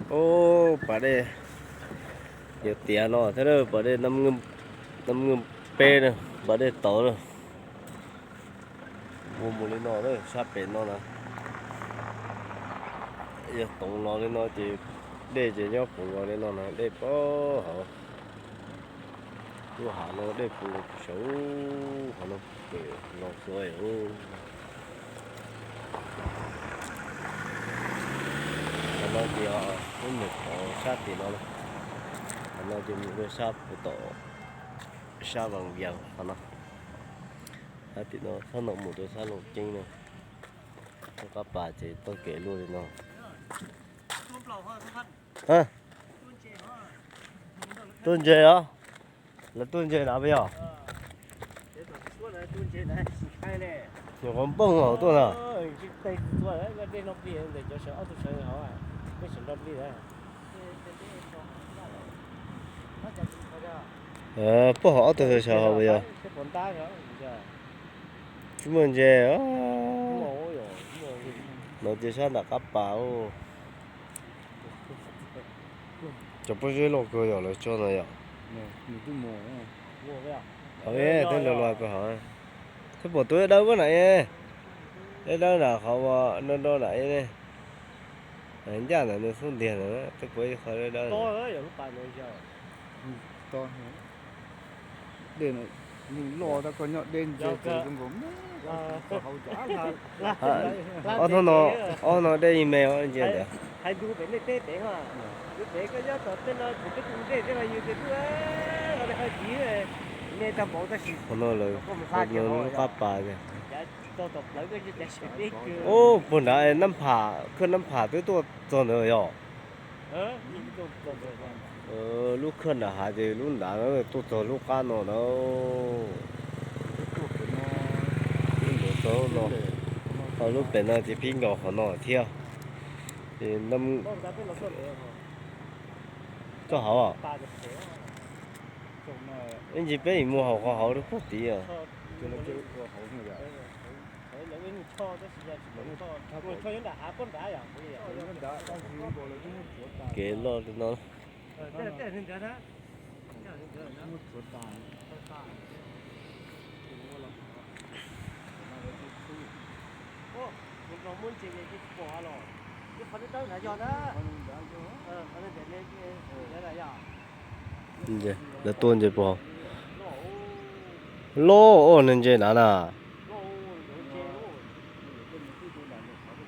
Ub, pas dej yuav tiav no thiab, pas dej Nam Ngwj peb na, pas dej tod na. Ua mus li no, sab pem no na. Yog toov los li no ces dej ces nyob koom los li no na, dej puag hauv. Lub hav no dej puag saud hauv no, los txog. Qhov no ces wb mus qhov sab tim no, qhov no ces mus rau sab puag tom sab Vaj Vias qhov no. Sab tim no txhob no mus rau sab Looj Ceeb no. Qab pas ces txoj kev luaj li no. Tuaj ntses os. Lawv tuaj ntses na puas yog? Nyuam qhuav nplooj hauv tuaj na. Puag hauv ob tug sawv sawv hauv puas yog? Tsis muaj ntses. No ces sab nram qab pas. Cov pob zeb loj kawg yog lawv tso no yom. Hauv, tej los los pem hauv. Twb pom tus dawb dawb na, dawb dawb na, qhov no no na. Ncaj ntawm nws xub ntiag ntawd, twb pom ib qho dawb dawb. Ob no, ob no dej me ntsia ntawd. Qhov no lawv, qhov no lub qab pas. Ub, puag nrad Nab Pham, khawb Nab Pham twb tuaj txog ntawd yog. Lub khawb nram hav ces lub nrad tuaj txog lub qab no na. Lub nrad txog lub no, ho lub pem no ces pib nkaus qhov no thiab. Ces txoj hauv, ib ntsis peb mus hauv qhov hauv rau puag tid. Kev loj li no. Lawv tuaj ntses puag hauv. Loj, ua nws ntses nrad na.